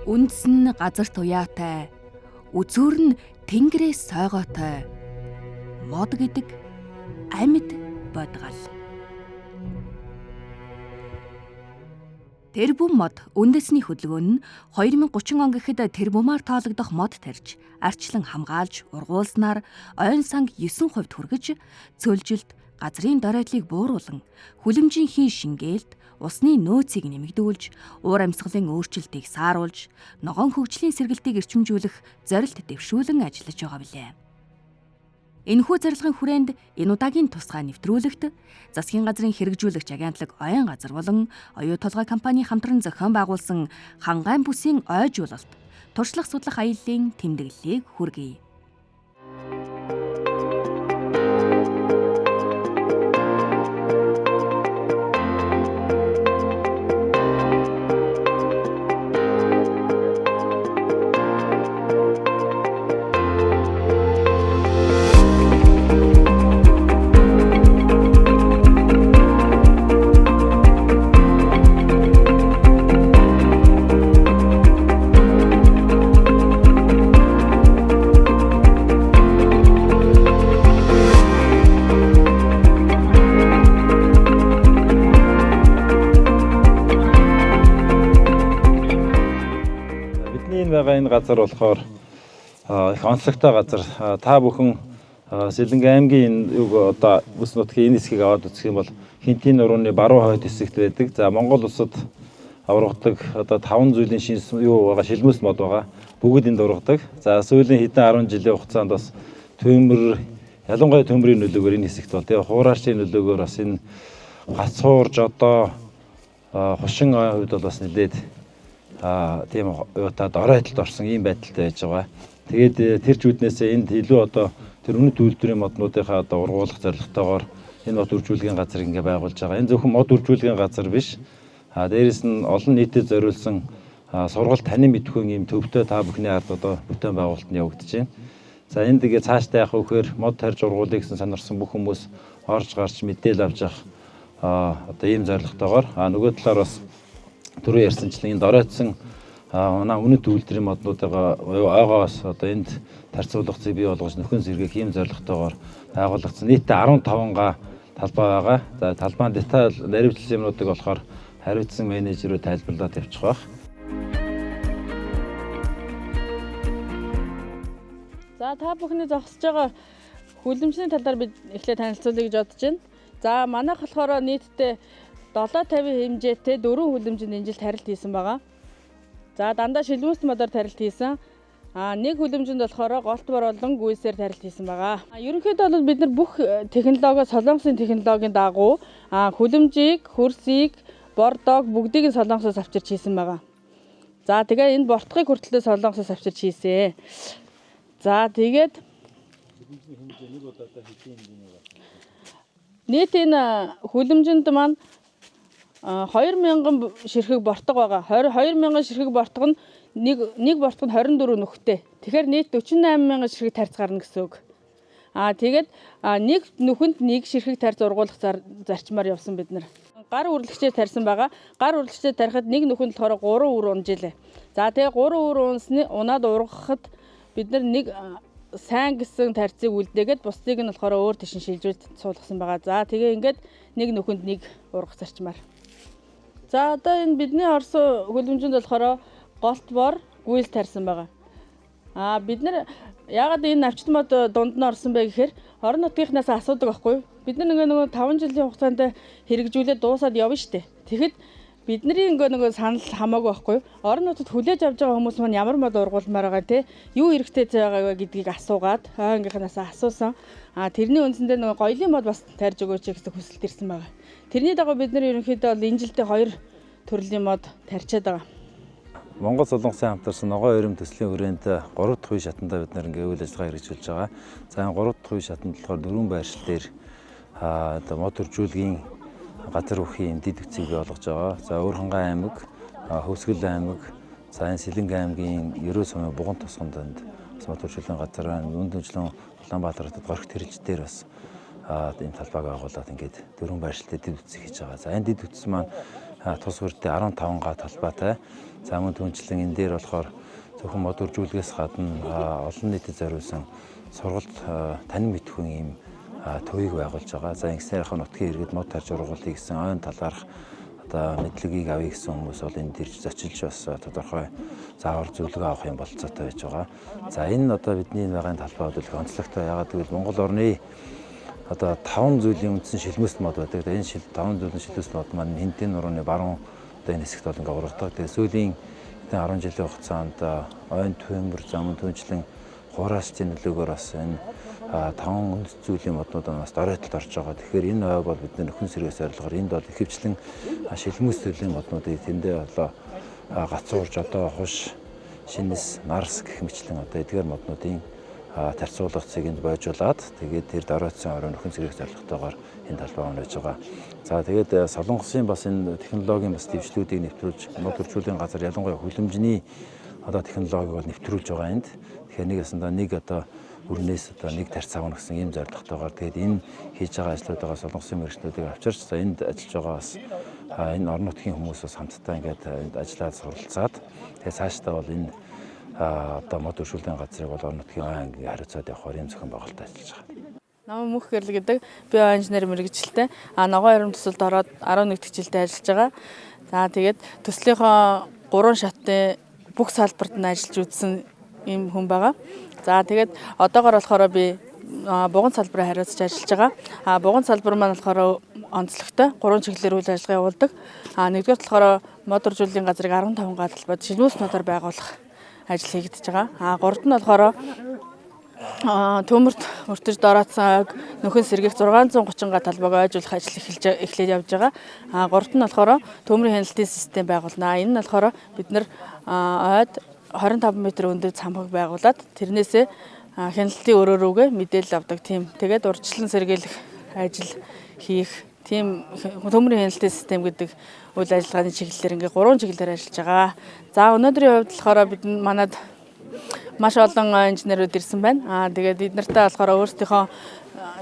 Үндэс нь газарт уяатай, үзүүр нь тэнгэрээс сойгоотой. Мод гэдэг амьд бодгал. Тэрбум мод үндэсний хөдөлгөөн нь 2030 он гэхэд тэрбумаар тоологдох мод тарьж, арчлан хамгаалж, ургуулснаар ойн санг 9% хүргэж, цөлжилт, газрын доройтлыг бууруулан, хүлэмжийн хийн шингээлт, усны нөөцийг нэмэгдүүлж, уур амьсгалын өөрчлөлтийг сааруулж, ногоон хөгжлийн сэргэлтийг эрчимжүүлэх зорилт дэвшүүлэн ажиллаж байгаа билээ. Энэхүү зорилгын хүрээнд энэ удаагийн тусгай нэвтрүүлэгт засгийн газрын хэрэгжүүлэгч агентлаг Оян газар болон Оюу толгой компани хамтран зохион байгуулсан Хангайн бүсийн ойжуулалт туршлах судлах аяллаа тэмдэглэлийг хүргэе. Энэ газар болохоор их онцлогтой газар. Та бүхэн Сэлэнгэ аймгийн энэ юг одоо бүс нутгийн энэ хэсгийг аваад үзэх юм бол Хинтийн нурууны баруун хойд хэсэгт байдаг. За Монгол улсад аврагдаг одоо 5 зүйлийн шинс юу байгаа шилмэс мод байгаа. Бүгд энд ургадаг. За сүүлийн хэдэн 10 жилийн хугацаанд бас төмөр, ялангуяа төмрийн нөлөөгөөр энэ хэсэгт бол тэгээ хуураарчийн нөлөөгөөр бас энэ гацуурж одоо хушин хувьд бол бас нэлээд тийм юутаа дорой хэтэлд орсон ийм байдалтай байж байгаа. Тэгээд тэр чүүднээсээ энд илүү одоо тэр үнэт үйлдвэрийн моднуудынхаа одоо ургуулах зорилготойгоор энэ мод үржүүлгийн газар ингээ байгуулж байгаа. Энэ зөвхөн мод үржүүлгийн газар биш. Дээрээс нь олон нийтэд зориулсан сургалт танин мэдхүйн ийм төвтэй та бүхний ард одоо бүтээн байгуулалт нь явагдаж байна. За энд ингээ цаашдаа явах үхээр мод тарьж ургуулъя гэсэн сонирхсан бүх хүмүүс орж гарч мэдээлэл авч явах одоо ийм зорилготойгоор нөгөө талаар бас түрүү ярьсанчлан энд оройтсан манай үнэт үйлдвэрийн моднуудыгаа ойгоос одоо энд тарцуулах зүй бий болгож нөхөн сэргээх ийм зорилготойгоор байгуулагдсан. Нийтдээ 15 га талбай байгаа. За талбайн деталь наривчлал юмнуудыг болохоор хариуцсан менежерүүд тайлбарлаад явчих байх. За та бүхний зогсож байгаа хүлэмжний талаар бид эхлээд танилцуулъя гэж бодож байна. За манайх болохоор нийтдээ 750 хэмжээтэй 4 хүлэмжинд энэ жил тарилт хийсэн байгаа. За дандаа шилмэс модоор тарилт хийсэн. Нэг хүлэмжинд болохоор голт бор болон гүйсээр тарилт хийсэн байгаа. Ерөнхийдөө бол бид нар бүх технологи Солонгосын технологийн дагуу хүлэмжийг, хөрсийг, бордоог бүгдийг нь Солонгосоос авчирч хийсэн байгаа. За тэгээ энэ бортгыг хүртэл Солонгосоос авчирч хийсэн. За тэгээд нийт энэ хүлэмжинд маань 2000 ширхэг бортго байгаа. 2000 ширхэг бортго нь нэг бортго нь 24 нүхтэй. Тэгэхээр нийт 48000 ширхэг тарьц гарна гэсэн үг. Тэгээд нэг нүхэнд нэг ширхэг тарьц ургуулах зарчмаар явсан бид нар. Гар үрлэгчээр тарьсан байгаа. Гар үрлэгчээр тарихад нэг нүхэнд болохоор 3 үр унж илээ. За тэгээ 3 үр унсны унаад ургахад бид нар нэг сайн гэсэн тарьцыг үлдээгээд бусдыг нь болохоор өөр тийш шилжүүлж суулгасан байгаа. За тэгээ ингээд нэг нүхэнд нэг ургах зарчмаар. За одоо энэ бидний орсон хүлэмжинд болохоор голт бор гүйл тарьсан байгаа. Бид нар яагаад энэ навчит мод дунд нь орсон бэ гэхээр орон нутгийнхнаас асуудаг байхгүй юу? Бид нар нөгөө 5 жилийн хугацаанд хэрэгжүүлээд дуусаад явна штэ. Тэгэхэд бидний ингээ нөгөө санал хамаагүй байхгүй юу? Орон нутгад хүлээж авч байгаа хүмүүс маань ямар мод ургуулмаар байгаа те? Юу хэрэгтэй байгаа вэ гэдгийг асуугаад хойнгийнхнаас асуусан. Тэрний үндсэн дээр нөгөө гоёлын мод бас тарьж өгөөч гэсэн хүсэлт ирсэн байгаа. Тэрний дагуу бид нар ерөнхийдөө бол энэ жилдээ 2 төрлийн мод тарьчаад байгаа. Монгол Солонгосын хамтарсан ногоон өрөм төслийн хүрээнд 3 дахь үе шатандаа бид нар ингээ үйл ажиллагаа хэрэгжүүлж байгаа. За энэ 3 дахь үе шатанд болохоор 4 байршил дээр одоо мод үржүүлгийн газар үхийн дэд үтсийг бий болгож байгаа. За Өөрхангай аймаг, Хөвсгөл аймаг, за энэ Сэлэнгэ аймгийн Ерөө сумын Буган тосгонд энд бас мод үржүүлгийн газар байна. Үнд хөгжлөн Улаанбаатар хотод горхот хэрэлж дээр бас ийм талбайг агуулад ингээд 4 байршилтай дэд үтсийг хийж байгаа. За энэ дэд үтс маань Тус бүрдээ 15 га талбайтай. За мөн түнчлэн энэ дээр болохоор зөвхөн мод үржүүлгээс гадна олон нийтэд зориулсан сургалт танин мэдхүйн ийм төвийг байгуулж байгаа. За ингэснээр яг нутгийн иргэд мод тарж ургуулъя гэсэн ойн талаарх одоо мэдлэгийг авъя гэсэн хүмүүс бол энд ирж зочилж бас тодорхой заавар зөвлөгөө авах юм болцоотой байж байгаа. За энэ одоо бидний байгаа талбай бол их онцлогтой. Яагаад гэвэл Монгол орны одоо 5 зүйлийн үндсэн шилмэст мод байдаг. Энэ 5 зүйлийн шилмэст мод маань Хинтийн нурууны баруун одоо энэ хэсэгт бол ингээ ургадаг. Тэгээ сүүлийн 10 жилийн хугацаанд ойн төмөр, замын түнчлэн хураалтын нөлөөгөөр бас энэ 5 үндэс зүйлийн моднууд бас доройтолд орж байгаа. Тэгэхээр энэ ойг бол бидний нөхөн сэргээс зорилгоор энд бол ихэвчлэн шилмэс төрлийн моднуудыг тэндээ болоо гацуурж одоо хуш, шинэс, нарс гэх мэтлэн одоо эдгээр моднуудын тарцуулгацыг энд бойжуулаад тэгээд тэр доройтсон орой нөхөн сэргээх зорилготойгоор энэ талбай өнөж байгаа. За тэгээд Солонгосын бас энэ технологийн бас дэвшлүүдийг нэвтрүүлж мод үржүүлгийн газар ялангуяа хүлэмжний одоо технологиг бол нэвтрүүлж байгаа энд. Тэгэхээр нэг ясандаа нэг одоо өрнөөс одоо нэг тарц авна гэсэн ийм зорилготойгоор тэгээд энэ хийж байгаа ажлуудаа Солонгосын мэргэжлүүдийг авчирч за энд ажиллаж байгаа бас энэ орон нутгийн хүмүүс бас хамтдаа ингээд энд ажиллаад суралцаад тэгээд цаашдаа бол энэ одоо мод өршөөлийн газрыг бол орон нутгийн ой ангийн хариуцаад явахаар ийм зохион байгуулалт ажиллаж байгаа. Намайг Мөнх Гэрэл гэдэг биоинженер мэргэжилтэй. Ногоон эрхэм төсөлд ороод 11 дэх жилдээ ажиллаж байгаа. За тэгээд төслийнхөө 3 шатны бүх салбарт нь ажиллаж үзсэн ийм хүн байгаа. За тэгээд одоогор болохоор би буган салбарыг хариуцж ажиллаж байгаа. Буган салбар маань болохоор онцлогтой 3 чиглэлээр үйл ажиллагаа явуулдаг. Нэгдүгээр болохоор мод үржүүллийн газрыг 15 га талбайд шилмэс модоор байгуулах ажил хийгдэж байгаа. Гуравт нь болохоор төмөрт өртөж дороотсон ойг нөхөн сэргээх 630 га талбайг ойжуулах ажил эхлээд явж байгаа. Гуравт нь болохоор төмрийн хяналтын систем байгуулна. Энэ нь болохоор бид нар ойд 25 м өндөр цамхаг байгуулад тэрнээсээ хяналтын өрөө рүүгээ мэдээлэл авдаг тийм. Тэгээд урьдчилан сэргийлэх ажил хийх тийм төмрийн хяналтын систем гэдэг үйл ажиллагааны чиглэлээр ингээ 3 чиглэлээр ажиллаж байгаа. За өнөөдрийн хувьд болохоор бид манад маш олон инженерүүд ирсэн байна. Тэгээд бид нартай болохоор өөрсдийнхөө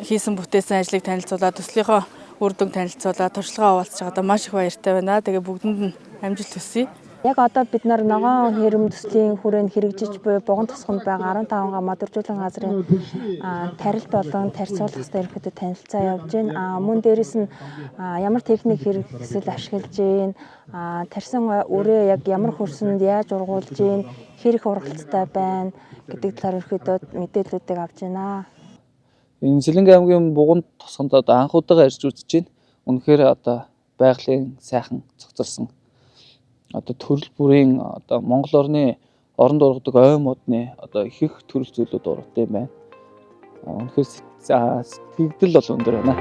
хийсэн бүтээсэн ажлыг танилцуулаад төслийнхөө үр дүнг танилцуулаад туршлагаа хуваалцаж байгаадаа маш их баяртай байна. Тэгээд бүгдэнд нь амжилт хүсье. Яг одоо бид нар ногоон хэрэм төслийн хүрээнд хэрэгжиж буй буган тосгонд байгаа 15 га мод үржүүлэн газрын тарилт болон тарьцуулах ёстой ерөнхийдөө танилцаа явж байна. Мөн дээрэс нь ямар техник хэрэгсэл ашиглаж байна, тарьсан үрээ яг ямар хөрсөнд яаж ургуулж байна, хэр их ургалттай байна гэдэг талаар ерөнхийдөө мэдээллүүдийг авч байна. Энэ Сэлэнгэ аймгийн буган тосгонд одоо анх удаага ирж үзэж байна. Үнэхээр одоо байгалийн сайхан цогцолсон одоо төрөл бүрийн одоо Монгол орны оронд ургадаг ой модны одоо их их төрөл зүйлүүд ургадаг юм байна. Үнэхээр сэтгэгдэл бол өндөр байна.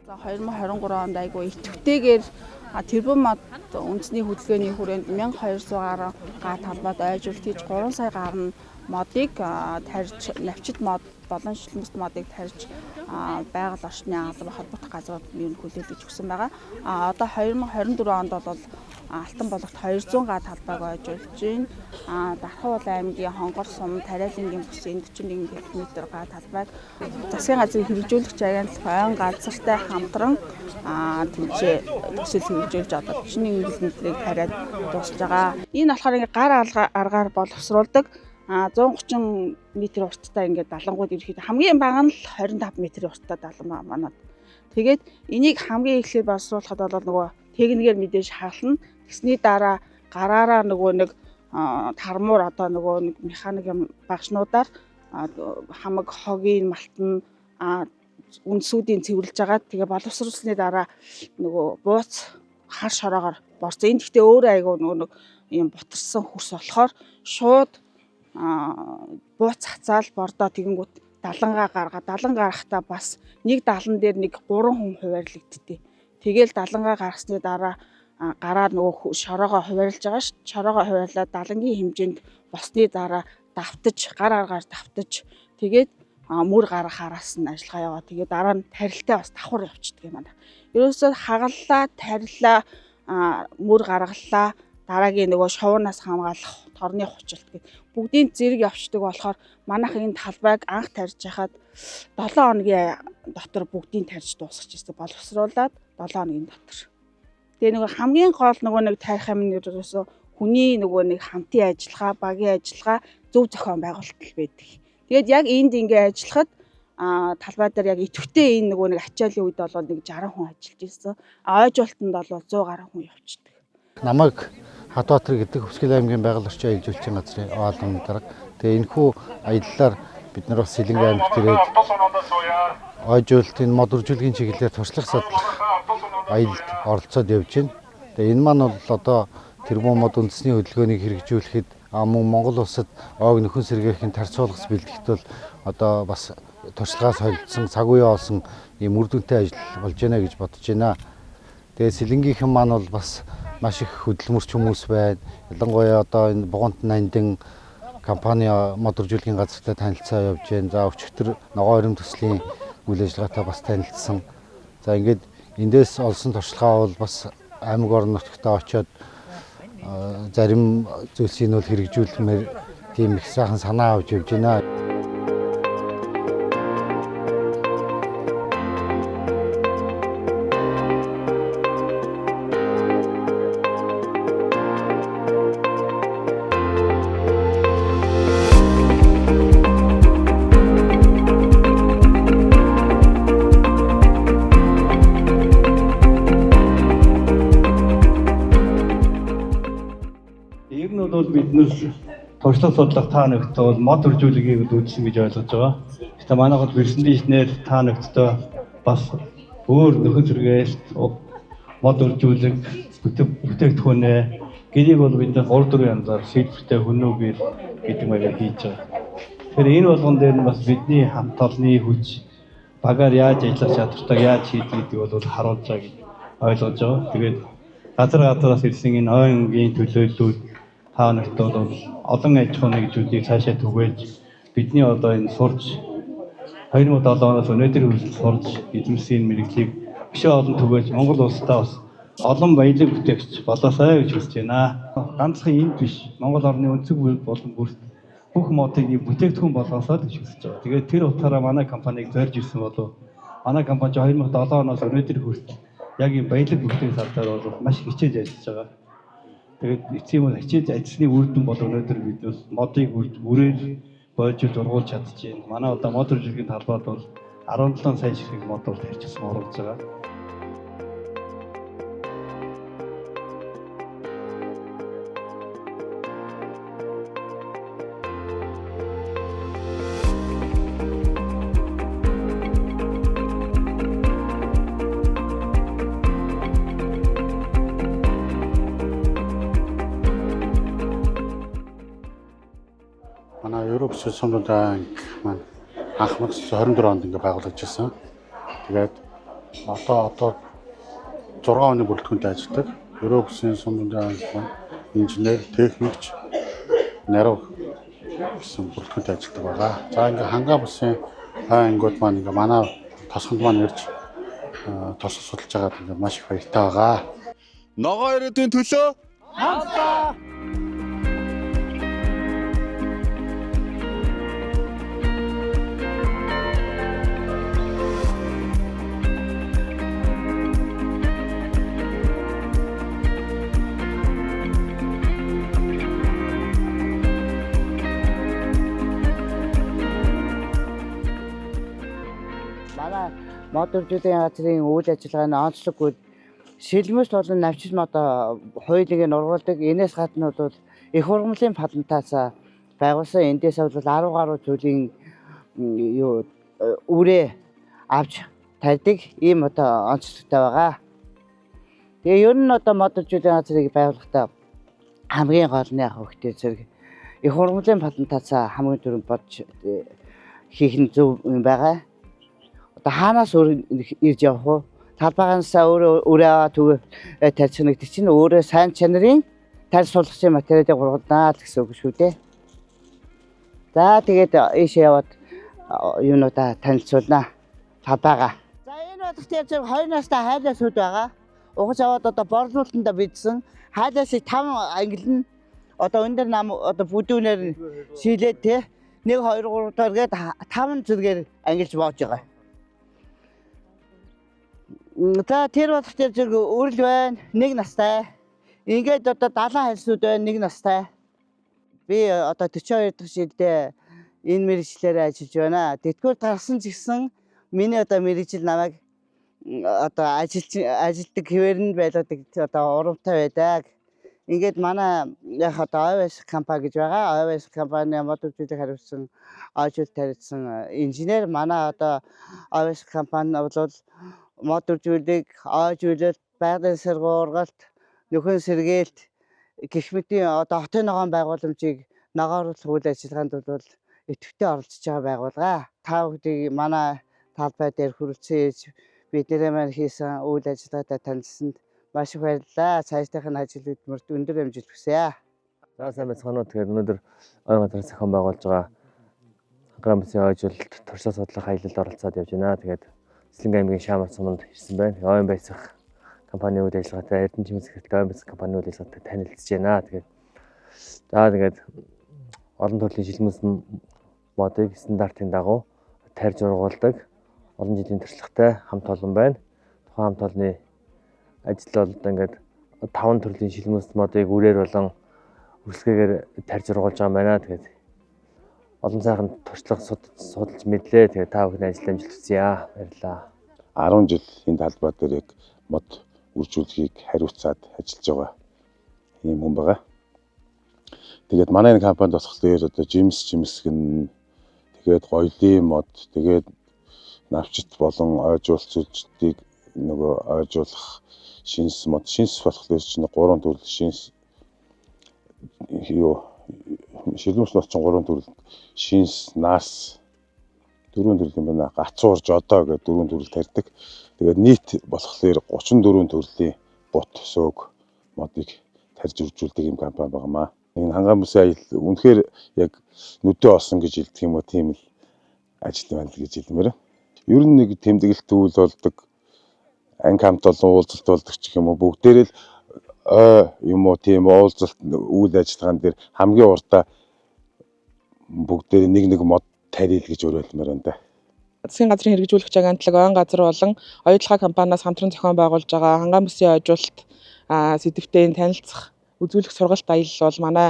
За 2023 онд айгүй идэвхтэйгээр тэрбум мод үндэсний хөдөлгөөний хүрээнд 1200 гаруй га талбайд ойжуулт хийж 3 сая гаруй модыг тарьж, навчит мод болон шилмэст модыг тарьж байгаль орчны алба холбогдох газрууд нь хүлээлгэж өгсөн байгаа. Одоо 2024 онд бол Алтан болгот 200 га талбайг ойжуулж байна. Дархуул аймгийн Хонгор сум, Тариалангийн бүсийн 41 км га талбайг засгийн газрын хэрэгжүүлэгч агентлаг ойн газартай хамтран тэнцээ төсөл хэрэгжүүлж одоо 41 км-ийг тариад дуусж байгаа. Энэ болохоор ингээ гар аргаар боловсруулдаг. 130 м урттай ингээд далангууд ерөөхдөө хамгийн бага нь л 25 м урттай далан байна манад. Тэгээд энийг хамгийн эхлээд боловсруулахад бол нөгөө техникээр мэдээж хаална. Тэгсний дараа гараараа нөгөө нэг тармуур одоо нөгөө нэг механик юм багшнуудаар хамаг хогийн малтан үндсүүдийн цэвэрлж агаад тэгээ боловсруулсны дараа нөгөө бууц хар шороогоор борцсон. Энэ гэхдээ өөрөө айгүй нөгөө нэг юм бутарсан хөрс болохоор шууд бууц хацаал бордоо тэгэнгүүт далангаа гаргаа. Далан гарахтаа бас нэг далан дээр нэг 3 хүн хуваарлагддээ. Тэгэл далангаа гаргасны дараа гараа нөгөө шороогоо хуваарлж байгаа ш. Шороогоо хуваарлаад далангийн хэмжээнд босны дараа давтаж, гар аргаар давтаж тэгээд Мөр гаргахаараас нь ажиллагаа яваа. Тэгээ дараа нь тарилтаа бас давхар явчихдаг юм байна. Ерөөсөө хагаллаа, тарилаа, мөр гаргаллаа, дараагийн нөгөө шовноос хамгаалах торны хучилт гэх бүгдийн зэрэг явчихдаг болохоор манайх энэ талбайг анх тарьж хахад 7 хоногийн дотор бүгдийг тарьж дуусгах гэсэн, боловсруулад 7 хоногийн дотор. Тэгээ нөгөө хамгийн гол нөгөө нэг тарих юм нь ерөөсөө хүний нөгөө нэг хамтын ажиллагаа, багийн ажиллагаа, зөв зохион байгуулалт байдаг. Тэгээд яг энд ингээ ажиллахад талбай дээр яг идэвхтэй энэ нөгөө нэг ачаалын үед бол нэг 60 хүн ажиллаж ирсэн. Ойжуултанд бол 100 гаруй хүн явчихдаг. Намайг Хатбаатар гэдэг Хөвсгөл аймгийн байгаль орчин аялал жуулчлалын газрын албаны дарга. Тэгээ энэхүү аяллаар бид нар бас Сэлэнгэ аймагт ирээд ойжуултын мод үржүүлгийн чиглэлээр туршлага судлах аялалд оролцоод явж байна. Тэгээ энэ маань бол одоо тэрбум мод үндэсний хөдөлгөөнийг хэрэгжүүлэхэд мөн Монгол улсад ойг нөхөн сэргээхийн тарцуулгас бэлтгэхэд бол одоо бас туршлагаас холилдсон, цаг үеэ олсон ийм үр дүнтэй ажил болж байна гэж бодож байна. Тэгээ Сэлэнгийнхэн маань бол бас маш их хөдөлмөрч хүмүүс байна. Ялангуяа одоо энэ Бугант Нандин компани мод үржүүлгийн газартай танилцаа явж байна. За өчигдөр ногоон өрөм төслийн үйл ажиллагаатай бас танилцсан. За ингээд эндээс олсон туршлагаа бол бас аймаг орон нутагтаа очиод зарим зүйлсийг нь бол хэрэгжүүлмээр тийм их сайхан санаа авч явж байна. Ер нь бол биднээс туршлага судлах та нөхдөд бол мод үржүүлгийг үүсгэн гэж ойлгож байгаа. Гэхдээ манай гол пресентейшнээр та нөхдөдөө бас өөр нөхөн сэргээлт, мод үржүүлэг, бүтээгдэхүүнээ гэрийг бол бид 3 4 янзаар шийдвэртэй хөнөөгөр гэдэг маягаар хийж байгаа. Тэгэхээр энэ болгон дээр нь бас бидний хамт олонны хүч багаар яаж ажиллах чадвартай яаж хийдэг гэдэг бол харуулж байгаа гэж ойлгож байгаа. Тэгээд газар газараас ирсэн энэ ойнгийн төлөөллүүд та нарт бол олон аж ахуйн нэгжүүдийг цаашаа түгээж бидний одоо энэ сурч 2007 оноос өнөөдөр хүртэл сурч эзэмшсэн энэ мэргэжлийг өшөө олон түгээж Монгол улсдаа бас олон баялаг бүтээгч болоосай гэж хүсэж байна. Ганцхан энд биш, Монгол орны өнцөг болон бүрт бүх модыг бүтээгдэхүүн болгосоо гэж хүсэж байгаа. Тэгээд тэр утгаараа манай компанийг зорж ирсэн болов манай компани 2007 оноос өнөөдөр хүртэл яг энэ баялаг бүтээх салбараар бол маш хичээж ажиллаж байгаа. Тэгээд эцсийн бол хичээж ажилласны үр дүн бол өнөөдөр бид бас модыг үрээр бойжуулж ургуулж чадчихээн. Манай одоо мод үржүүлгийн талбайд бол 17 сая ширхэг мод бол тарьчихсан оруулж байгаа. Манай Европ сумдын анги маань анх 1924 онд ингээ байгуулагдсан. Тэгээд одоо 6 оны бүрэлдэхүүнтэй ажилладаг. Европ сумдын анги маань инженер, техникч, нариу гэсэн бүрэлдэхүүнтэй ажилладаг байгаа. За ингээ хангаа бусын ангиуд маань ингээ манай тосгонд маань ирж туршлага судалж байгаад ингээ маш их баяртай байгаа. Ногоон ирээдүйн төлөө хамтдаа. Мод үржүүлгийн газрын үйл ажиллагаа нь онцлоггүй шилмэс болон навчис мод хуулийг нь ургуулдаг. Энээс гадна бол их ургамлын палантаас байгуулсан. Эндээс бол 10 гаруй төрлийн юу үрээ авч тарьдаг ийм одоо онцлогтой байгаа. Тэгээ ер нь одоо мод үржүүлгийн газрыг байгуулахдаа хамгийн гол нь яг хөвгтэй зэрэг их ургамлын палантаас хамгийн түрүүнд бодж хийх нь зөв юм байгаа. Одоо хаанаас ирж явах вэ? Талбайгаасаа өөрөө өрөө аваа түгээ тарьчихна гэдэг чинь өөрөө сайн чанарын тарь суулгахын материалыг ургуулнаа л гэсэн үг шүү дээ. За тэгээд ийшээ яваад юунуудаа танилцуулна. Талбайгаа. За энэ болох тэр зөв 2 настай хайлаасууд байгаа. Угаж аваад одоо борлуулалтанда бидсэн. Хайлаасыг 5 ангилна. Одоо өндөр нам одоо бүдүүнээр шилээд те 1 2 3 дахь гээд 5 зэргээр ангилж боож байгаа. За тэр болох тэр зэрэг үрэл байна. 1 настай. Ингээд одоо 70 хальсууд байна 1 настай. Би одоо 42 дахь жилдээ энэ мэргэжлээр ажиллаж байна. Тэтгэвэр тарсан ч гэсэн миний одоо мэргэжил намайг одоо ажилтдаг хэвээр нь байлгадаг одоо урамтай байдаг. Ингээд манай яг одоо OS компани гэж байгаа. OS компани мод үйлдвэрлэлийг хариуцсан, ойжуулт хариуцсан инженер. Манай одоо OS компани бол мод үйлдвэрлэлийг, ойжуулалт, байгалийн сэрэг уургалт, нөхөн сэргээлт гэх мэтийн одоо хотын ногоон байгууламжийг ногооруулах үйл ажиллагаанд бол идэвхтэй оролцож байгаа байгууллага. Та бүхнийг манай талбай дээр хүрэлцэн ирж бидний маань хийсэн үйл ажиллагаатай танилцсанд маш их баярлалаа. Цаашдынх нь ажил хөдөлмөрт өндөр амжилт хүсье. За сайн байцгаана уу. Тэгэхээр өнөөдөр оюун газар зохион байгуулж байгаа Хангай бүсийн ойжуулалт туршлага судлах аялалд оролцоод явж байна. Тэгээд Сэлэнгэ аймгийн Шаамар суманд ирсэн байна. Оюун байцаах компани үйл ажиллагаатай Эрдэнэ чимэс хэрэгтэй оюун байцаах компани үйл ажиллагаатай танилцж байна. Тэгээд за тэгээд олон төрлийн шилмэс модыг стандартын дагуу тарьж ургуулдаг олон жилийн туршлагатай хамт олон байна. Тухайн хамт олонны ажил бол одоо ингээд 5 төрлийн шилмэс модыг үрээр болон үрсгээгээр тарьж ургуулж байгаа юм байна. Тэгээд олон сайхан туршлага судалж мэдлээ. Тэгээд та бүхний ажил амжилт хүсье. Баярлалаа. 10 жил энэ талбай дээр яг мод үржүүлэхийг хариуцаад ажиллаж байгаа ийм хүн байгаа. Тэгээд манай энэ компанид болохоор одоо жимс жимсгэн, тэгээд гоёлын мод, тэгээд навчит болон ойжуулцуултыг нөгөө ойжуулах шинс мод, шинс болохоор чинь 3 төрөл шинс юу шилмэс мод чинь 3 төрөл шинс, наас 4 төрөл юм байна. Гацуур, жодоо гэдэг 4 төрөл тарьдаг. Тэгээд нийт болохоор 34 төрлийн бут, сөөг модыг тарьж үржүүлдэг юм компани байгаамаа. Энэ Хангай бүсийн аялал үнэхээр яг нүдээ олсон гэж хэлдэг юм уу, тийм л ажил байна л гэж хэлмээр. Ер нь нэг тэмдэглэлт үйл болдог, анги хамт олон уулзалт болдог ч юм уу, бүгдээрээ л ой юм уу тийм уулзалт үйл ажиллагаан дээр хамгийн урдаа бүгдээрээ нэг нэг мод тарил гэж уриалмаар байна да. Засгийн газрын хэрэгжүүлэгч агентлаг оюун газар болон оюутлага компаниас хамтран зохион байгуулж байгаа Хангай бүсийн ойжуулалт сэдвтэй танилцах үзүүлэх сургалт аялал бол манай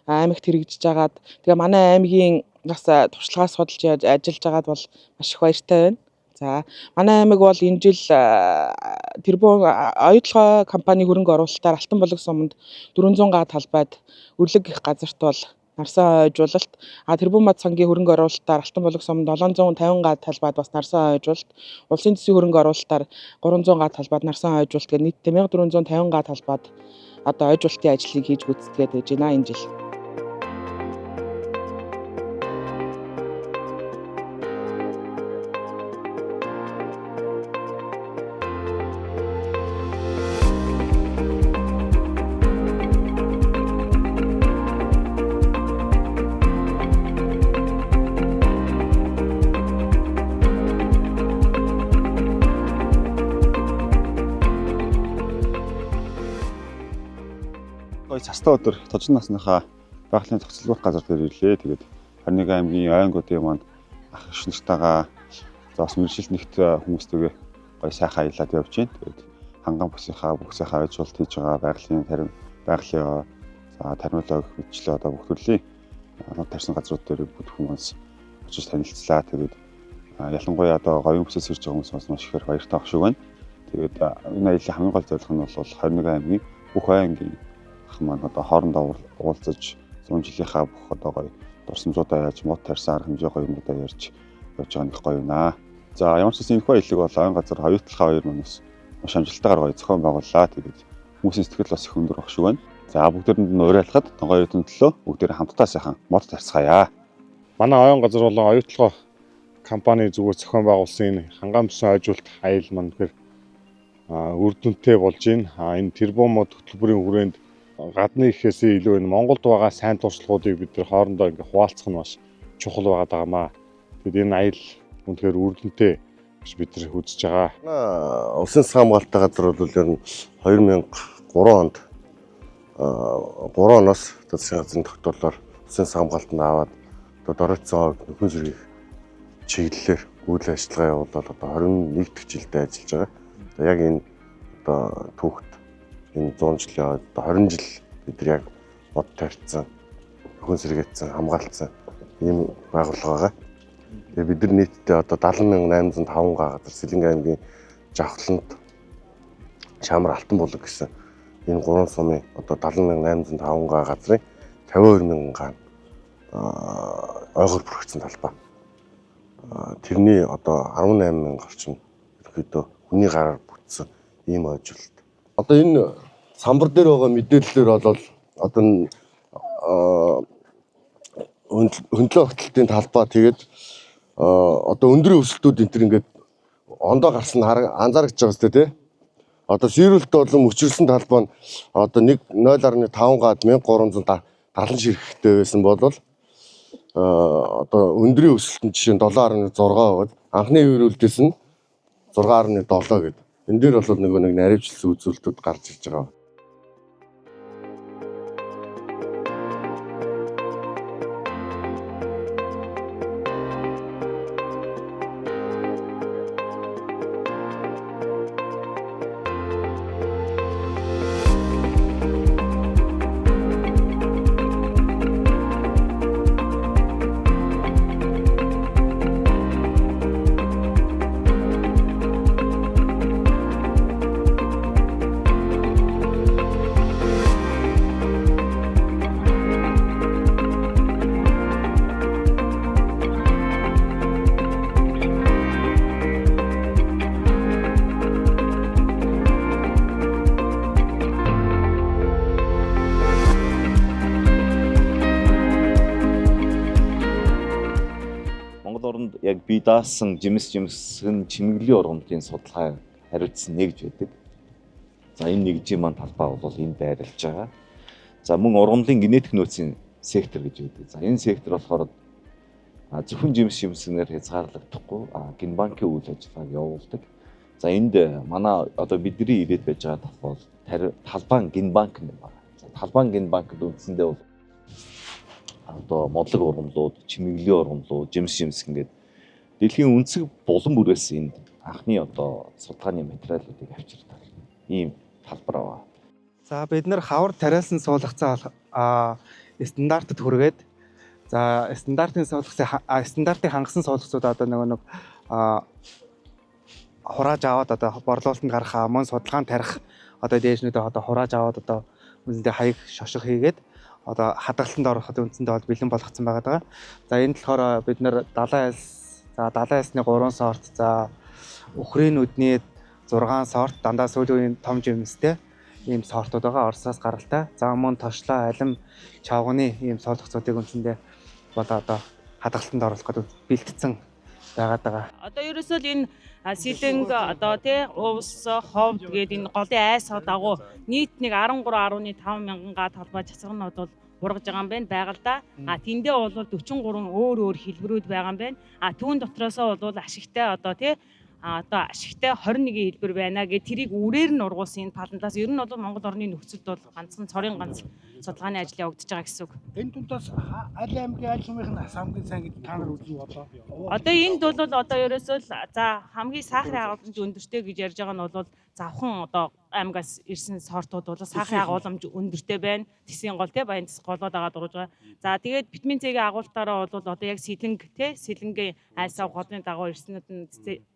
аймагт хэрэгжиж байгаад тэгээ манай аймгийн бас туршлагаас судалж ажиллаж байгаад бол маш их баяртай байна. За манай аймаг бол энэ жил тэрбум оюутлага компани хөрөнгө оруулалтаар Алтан булаг суманд 400 га талбайд өрлөг гих газарт бол нарсан ойжуулалт, тэрбум мод сангийн хөрөнгө оруулалтаар Алтан булаг суманд 750 га талбайд бас нарсан ойжуулалт, улсын төсвийн хөрөнгө оруулалтаар 300 га талбайд нарсан ойжуулалт гэх нийтдээ 1450 га талбайд одоо ойжуулалтын ажлыг хийж гүйцэтгээд байж байна энэ жил. Цастай өдөр тожин насныхаа байгалийн зохицолгүйх газар дээр ирлээ. Тэгээд 21 аймгийн ойнгуудын маань ах эгч нартайгаа за бас мэргэжил нэгт хүмүүстэйгээ гоё сайхан аялаад явж байна. Тэгээд Хангай бүсийнхаа бүх сайхан ойжуулалт хийж байгаа байгалийн тарим байгалийн за таримлаа гэх мэтчлээ одоо бүх төрлийн мод тарьсан газрууд дээр бүх хүмүүс очиж танилцлаа. Тэгээд ялангуяа одоо говийн бүсээс ирж байгаа хүмүүс бас маш ихээр баяртай ах шиг байна. Тэгээд энэ аяллаа хамгийн гол зорилго нь бол 21 аймгийн бүх аймгийн ах маань одоо хоорондоо уулзаж 100 жилийнхаа бүх одоо гоё дурсамжуудаа яаж мод тарьсан арга хэмжээ гоё юмудаа ярьж явж байгаа нь их гоё байна. За ямар ч гэсэн энэ аяллыг бол оюун газар оюутлахаа хоёр маань бас маш амжилттайгаар гоё зохион байгууллаа. Тэгээд хүмүүсийн сэтгэл бас их өндөр баг шиг байна. За бүгдээрэнд нь уриалхад Тонгой эрдэнэ төлөө бүгдээрээ хамтдаа сайхан мод тарьцгаая. Манай оюун газар болон оюутлогоо компани зүгээр зохион байгуулсан энэ Хангай бүсийн ойжуулалт аялал маань тэгэхээр үр дүнтэй болж байна. Энэ тэрбум мод хөтөлбөрийн хүрээнд гадны ихээсээ илүү энэ Монголд байгаа сайн туршлагуудыг бид нар хоорондоо ингээ хуваалцах нь маш чухал байгаад байгаамаа. Тэгээд энэ аялал үнэхээр үр дүнтэй гэж бид нар үзэж байгаа. Улсын засгийн хамгаалалтын газар бол ер нь 2003 онд 3 оноос засгийн газрын тогтоолоор улсын засгийн хамгаалтанд аваад одоо доройтсон ойг нөхөн сэргээх чиглэлээр үйл ажиллагаа явуулаад одоо 21 дахь жилдээ ажиллаж байгаа. Одоо яг энэ одоо түүхт энэ 100 жилийн одоо 20 жил бид нар яг мод тарьцсан, нөхөн сэргээцсэн, хамгаалцсан ийм байгууллага байгаа. Тэгээ бид нар нийтдээ одоо 70,805 га газар Сэлэнгэ аймгийн Жавхланд, Шамар, Алтан булаг гэсэн энэ гурван сумын одоо 70,805 га газрын 52,000 га ойгоор бүрхэгдсэн талбай. Тэрний одоо 18,000 орчим ерөнхийдөө хүний гараар бүтсэн ийм ойжуулалт. Одоо энэ самбар дээр байгаа мэдээллээр бол одоо хөндлөн огтлтын талбай тэгээд одоо өндрийн өсөлтүүд энэ төр ингээд ондоо гарсан анзаарч байгаа сте тий. Одоо сэрүүлэлт болон мөчрлсөн талбай нь одоо 0.5 гад 1370 ширхэгтэй байсан бол одоо өндрийн өсөлт нь жишээ нь 7.6 байгаад анхны хөрвүүлдээс нь 6.7 гэдэг. Энэ дээр бол нөгөө нэг наривчлсан үзүүлэлтүүд гарч ирж байгаа. Яг бие даасан жимс жимсгэн чимэглэлийн ургамлын судалгаа хариуцсан нэгж байдаг. За энэ нэгжийн маань талбай бол энд байрлаж байгаа. За мөн ургамлын генетик нөөцийн сектор гэж байдаг. За энэ сектор болохоор зөвхөн жимс жимсгэнээр хязгаарлагдахгүй генбанкийн үйл ажиллагааг явуулдаг. За энд манай одоо бидний ирээд байж байгаа талбай бол талбайн генбанк юм байна. За талбайн генбанкд үндсэндээ бол одоо модлог ургамлууд, чимэглэлийн ургамлууд, жимс жимсгэн гэдэг дэлхийн өнцөг булан бүрээс энд анхны одоо судалгааны материалуудыг авчирдаг ийм талбар аваа. За бид нар хавар тариалсан суулгацаа стандартад хүргээд за стандартын суулгацаа стандартыг хангасан суулгацууд одоо нөгөө нэг хурааж аваад одоо борлуулалтанд гарах мөн судалгаанд тарих одоо дээшнүүдээ одоо хурааж аваад одоо үндсэндээ хаяг шошго хийгээд одоо хадгалтанд ороход үндсэндээ бол бэлэн болгоцсон байгаа даа. За энд болохоор бид нар далайн альс, за далайн альсны 3 сорт, за үхрийн нүдний 6 сорт, дандаа сүүлийн үеийн том жимстэй ийм сортууд байгаа. Оросоос гаралтай. За мөн тошлоо, алим, чавганы ийм суулгацуудыг үндсэндээ бол одоо хадгалтанд оруулах гэдэг бэлтгэсэн байгаа даа. Одоо ерөөсөө л энэ Сэлэнг одоо тий Увс, Ховд гээд энэ голын айсаа дагуу нийт нэг 13.5 мянган га талбай цацган нь бол ургаж байгаа юм байна байгальдаа. А тэндээ бол 43 өөр өөр хэлбэрүүд байгаа юм байна. А түүн дотроосоо бол ашигтай одоо тий одоо ашигтай 21 хэлбэр байна гэ тэрийг үрээр нь ургуулсан энэ палантаас ер нь бол Монгол орны нөхцөлд бол ганцхан цорын ганц судалгааны ажил явагдаж байгаа гэсэн үг. Энэ дундаас аль аймгийн аль сумынх нь хамгийн сайн гэж та нар үзэн одоо. Одоо энд бол одоо ерөөсөө л за хамгийн сахарын агуулмж өндөртэй гэж ярьж байгаа нь бол завхан одоо аймгаас ирсэн сортууд бол сахарын агуулмж өндөртэй байна. Тэсийн гол тий баян тэс голоод агаад ургаж байгаа. За тэгээд витамин С-ийн агуултаараа бол одоо яг сэлэнг тий сэлэнгийн айсаа голын дагуу ирснүүд нь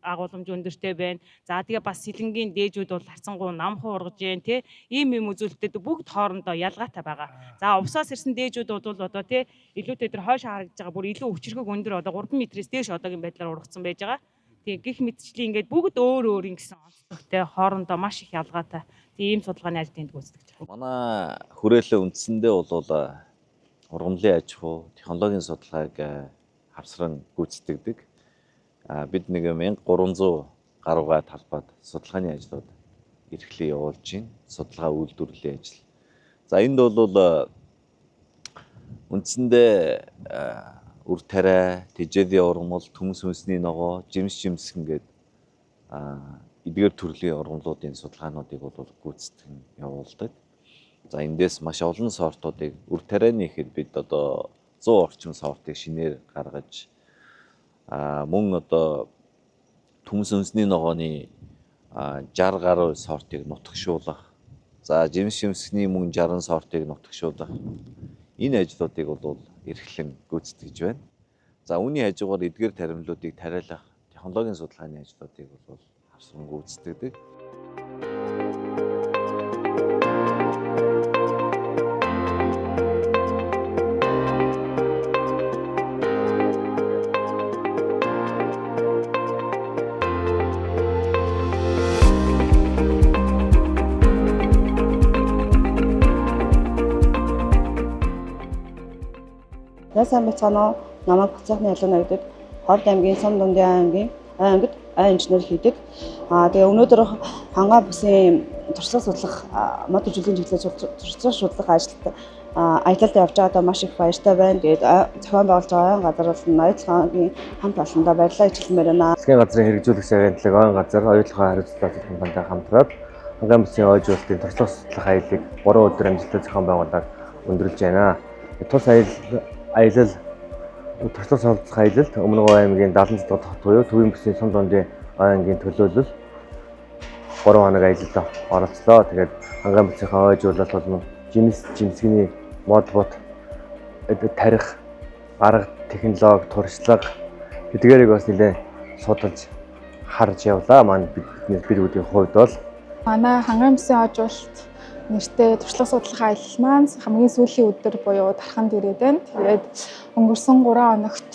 агуулмж өндөртэй байна. За тэгээ бас сэлэнгийн дээжүүд бол харцангуй намхан ургаж जैन тий ийм юм үзүүлэлтүүд бүгд хоорондоо ялгаатай байгаа. За увсаас ирсэн дээжүүд бол одоо тий илүүтэй тэр хойш харагдаж байгаа бүр илүү өвчрхэг өндөр одоо 3 метрээс дээш одоогийн байдлаар ургацсан байж байгаа. Тэгээ гих мэтчлийн ингээд бүгд өөр өөр ингэсэн онцлогтой хоорондоо маш их ялгаатай. Тэгээ ийм судалгааны ажил энд гүйцэтгэж байгаа. Манай хүрээлэн үндсэндээ бол ургамлын аж ахуй, технологийн судалгааг хавсран гүйцэтгэдэг. Бид нэг 1300 гаруйгаа талбайд судалгааны ажлууд эрхлэн явуулж байна. Судалгаа үйлдвэрлэлийн ажил. За энд бол үндсэндээ Үр тариа, тэжээлийн ургамал, төмс үндэсний ногоо, жимс жимсгэн гээд эдгээр төрлийн ургамлуудын судалгаануудыг бол гүйцэтгэн явуулдаг. За эндээс маш олон сортуудыг үр тарианы ихэд бид одоо 100 орчим сортыг шинээр гаргаж мөн одоо төмс үндэсний ногооны 60 гаруй сортыг нутагшуулах, за жимс жимсгний мөн 60 сортыг нутагшуулах энэ ажлуудыг бол эрхлэн гүйцэтгэж байна. За үүний хажуугаар эдгээр таримлуудыг тариалах технологийн судалгааны ажлуудыг бол хавсран гүйцэтгэдэг. За сайн байцгаана уу? Намайг Буцаахны Алуун гэдэг Ховд аймгийн Сум дундын аймгийн аймагт ай инженер хийдэг. Тэгээ өнөөдөр Хангай бүсийн туршлага судлах мод үржүүлгийн чиглэлээр туршлага судлах ажилд аялалд явж байгаадаа маш их баяртай байна. Тэгээд зохион байгуулж байгаа газар бол Ноёдлогын хамт олондоо баярлалаа гэж хэлмээр байна. Засгийн газрын хэрэгжүүлэгч агентлаг ойн газар оюутлогын хариуцлага компанитай хамтраад Хангай бүсийн ойжуулалтын туршлага судлах аяллыг 3 өдөр амжилттай зохион байгуулаад өндөрлөж байна. Тус аялал туршлага судлах аялалд Өмнө Говь аймгийн 77 хот буюу Төвийн бүсийн сум дундын ой ангийн төлөөлөл 3 хоног аялалд оролцлоо. Тэгээд Хангай бүсийнхээ ойжуулалт болон жимс жимсгний мод бут тарих арга технологи туршлага эдгээрийг бас нэлээд судалж харж явлаа. Манай бидний биргүүдийн хувьд бол манай Хангай бүсийн ойжуулалт нэртэй туршлага судлах аялал маань хамгийн сүүлийн өдөр буюу Дарханд ирээд байна. Тэгээд өнгөрсөн 3 хоногт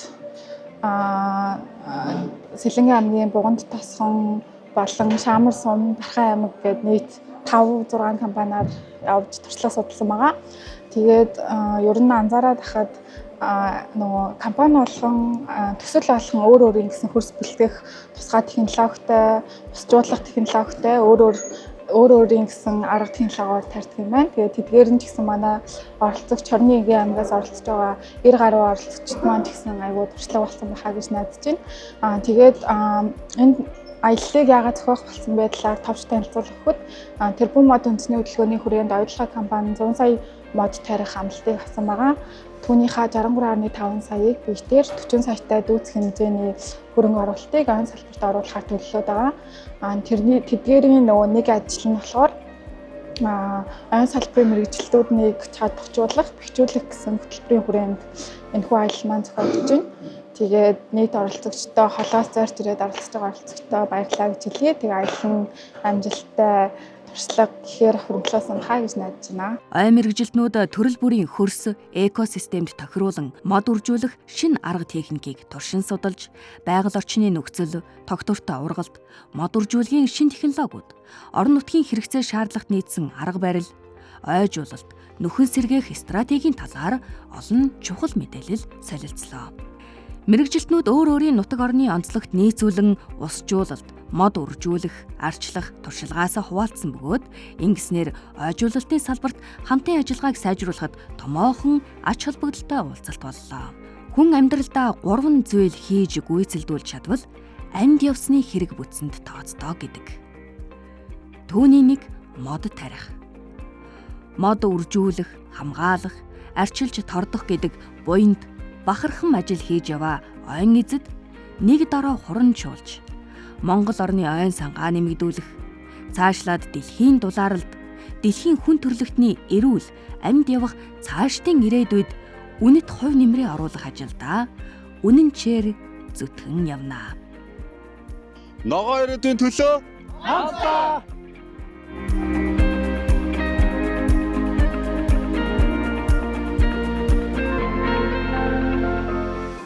Сэлэнгийн аймгийн Буганд тосгон болон Шаамар сум, Дархан аймаг гээд нийт 5 6 компаниар явж туршлага судалсан байгаа. Тэгээд ер нь анзаараад хахад нөгөө компани болгон төсөл болгон өөр өөрийн гэсэн хөрс бэлтгэх тусгай технологитой, бусжуулах технологитой өөр өөрийн гэсэн арга технологиор тарьдаг юм байна. Тэгээд тэдгээр нь ч гэсэн манай оролцогч 21 аймагаас оролцож байгаа 90 гаруй оролцогчид маань ч гэсэн айгүй туршлага болсон байхаа гэж найдаж байна. Тэгээд энэ аяллыг яагаад зохиох болсон байдлаар товч танилцуулах өгөхөд тэрбум мод үндэсний хөдөлгөөний хүрээнд оюутлогын компани 100 сая мод тарих амлалтыг авсан байгаа. Түүнийхээ 63.5 саяыг биетээр 40 саятай дүүцэх хэмжээний хөрөнгө оруулалтыг ойн салбарт оруулахар төлөвлөд байгаа. Тэрний тэдгээрийн нөгөө нэг ажил нь болохоор ойн салбарын мэргэжилтүүднийг чадахжуулах, бэхжүүлэх гэсэн хөтөлбөрийн хүрээнд энэхүү аялал маань зохиогдож байна. Тэгээд нийт оролцогчдоо холоос зорж ирээд оролцож байгаа оролцогчдоо баярлалаа гэж хэлье. Тэгээ аялал нь амжилттай туршлага гэхээр хөрөнгөлөөсөн хаа гэж найдаж байна. Ой мэргэжилтнүүд төрөл бүрийн хөрс экосистемд тохируулан мод үржүүлэх шинэ арга техникийг туршин судалж, байгаль орчны нөхцөл, тогтвортой ургалт, мод үржүүлгийн шинэ технологиуд, орон нутгийн хэрэгцээ шаардлагат нийцсэн арга барил, ойжуулалт, нөхөн сэргээх стратегийн талаар олон чухал мэдээлэл солилцлоо. Мэргэжилтнүүд өөр өөрийн нутаг орны онцлогт нийцүүлэн усжуулалт, мод үржүүлэх, арчлах, туршилгаасаа хуваалцсан бөгөөд ингэснээр ойжуулалтын салбарт хамтын ажиллагааг сайжруулахад томоохон ач холбогдолтой уулзалт боллоо. Хүн амьдралдаа 3 зүйл хийж гүйцэлдүүлж чадвал амьд явсны хэрэг бүтсэнд тооцдоо гэдэг. Түүний нэг мод тарих. Мод үржүүлэх, хамгаалах, арчилж тордох гэдэг буянт бахархан ажил хийж яваа ойн эзэд нэг дороо хуран чуулж Монгол орны ойн сангаа нэмэгдүүлэх, цаашлаад дэлхийн дулааралд, дэлхийн хүн төрөлхтний эрүүл амьд явах цаашдын ирээдүйд үнэт хувь нэмрээ оруулах ажилдаа үнэнчээр зүтгэн явна. Ногоо ирээдүйн төлөө хамтдаа.